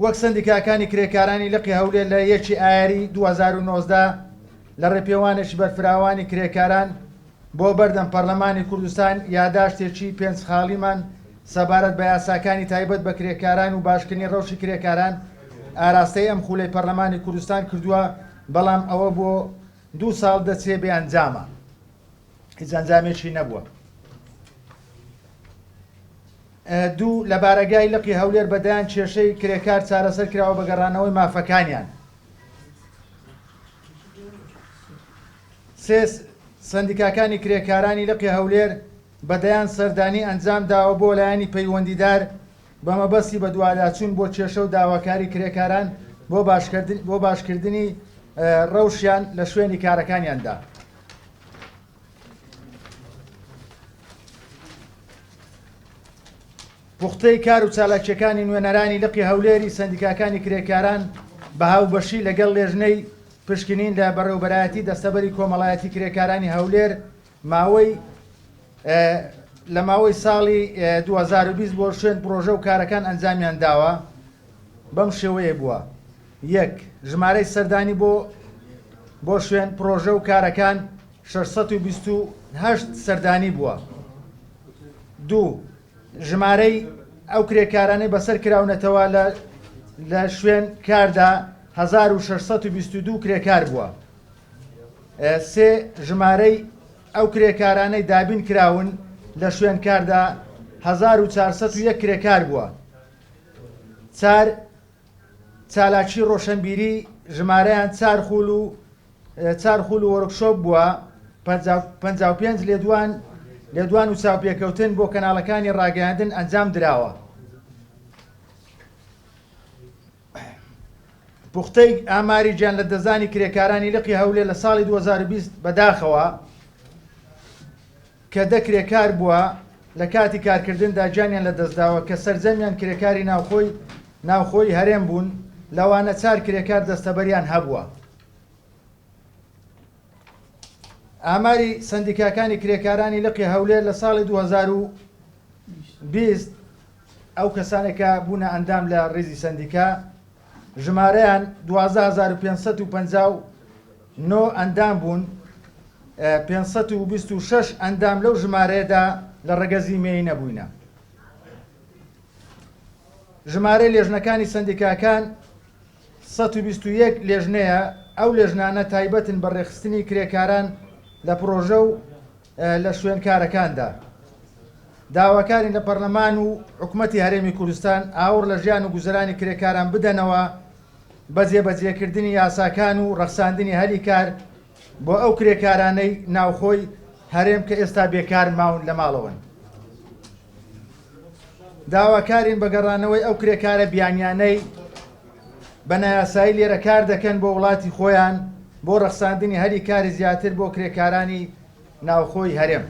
وەک سەندیکاکانی کرێکارانی لقی هەولێر لە یەکی ئایاری 2019 لە ڕێپێوانێکی بەرفراوانی کرێکاران بۆ بەردەم پەرلەمانی کوردستان یاداشتێکی پێنج خاڵیمان سەبارەت بە یاساکانی تایبەت بە کرێکاران و باشکردنی ڕەوشی کرێکاران ئاراستەی ئەم خولەی پەرلەمانی کوردستان کردووە، بەڵام ئەوە بۆ دوو ساڵ دەچێ بێ ئەنجامە، هیچ ئەنجامێکی نەبووە. دوو، لە بارەگای لقی هەولێر بە دەیان کێشەی کرێکار چارەسەر کراوە بە گەڕانەوەی مافەکانیان. سێ، سەندیکاکانی کرێکارانی لقی هەولێر بە دەیان سەردانی ئەنجام داوە بۆ لایەنی پەیوەندیدار بە مەبەستی بەدواداچوون بۆ کێشە و داواکاری کرێکاران بۆ باشکردنی ڕەوشیان لە شوێنی کارەکانیاندا. پوختەی کار و چالاکییەکانی نوێنەرانی لقی هەولێری سەندیکاکانی کرێکاران بە هاوبەشی لەگەڵ لێژنەی پشکنین لە بەڕێوەبەرایەتی دەستەبەری کۆمەڵایەتی کرێکارانی هەولێر ماوەی لە ماوەی ساڵی 2020 بۆ شوێن پرۆژە و کارەکان ئەنجامیان داوە بەم شێوەیە بووە یەک ژمارەی سەردانی بۆ بۆ شوێن پرۆژە و کارەکان 628 سەردانی بووە دوو ژمارەی ئەو کرێکارانەی بەسەر کراونەتەوە لە لە شوێن کاردا 1622 کرێکار بووە. سێ ژمارەی ئەو کرێکارانەی دابین کراون لە شوێن کاردا 1401 کرێکار بووە. چار چالاکی ڕۆشەنبیری ژمارەیان چار خول و چار خول و وۆرکشۆپ بووە، 55 لێدوان لێدوان و چاوپێکەوتن بۆ کەناڵەکانی ڕاگەیاندن ئەنجام دراوە. پوختەی ئاماری گیانلەدەستدانی کرێکارانی لقی هەولێر لە ساڵی 2020 بەداخەوە کە دە کرێکار بووە لە کاتی کارکردندا گیانیان لەدەستداوە کە سەرجەمیان کرێکاری ناوخۆی ناوخۆی هەرێم بوون، لەوانە چار کرێکار دەستەبەریان هەبووە. ئاماری سەندیکاکانی کرێکارانی لقی هەولێر لە ساڵی 2020 ئەو کەسانێک کە بوونە ئەندام لە ڕیزی سەندیکا ژمارەیان 12559 ئەندام بوون، 526 ئەندام لەو ژمارەیەدا لە ڕەگەزی مێینە بووینە. ژمارەی لێژنەکانی سەندیکاکان 121 لێژنەیە، ئەو لێژنانە تایبەتن بە ڕێکخستنی کرێکاران لە پڕۆژە و لە شوێنکارەکاندا. داواکارین لە پەرلەمان و حکومەتی هەرێمی کوردستان ئاوڕ لە ژیان و گوزەرانی کرێکاران بدەنەوە بە جێبەجێکردنی یاساکان و ڕەخساندنی هەلی کار بۆ ئەو کرێکارانەی ناوخۆی هەرێم کە ئێستا بێکار ماون لە ماڵەوەن. داواکارین بە گەڕانەوەی ئەو کرێکارە بیانیانەی بە نایاسایی لێرە کار دەکەن بۆ وڵاتی خۆیان بۆ ڕەخساندنی هەلی کاری زیاتر بۆ کرێکارانی ناوخۆی هەرێم.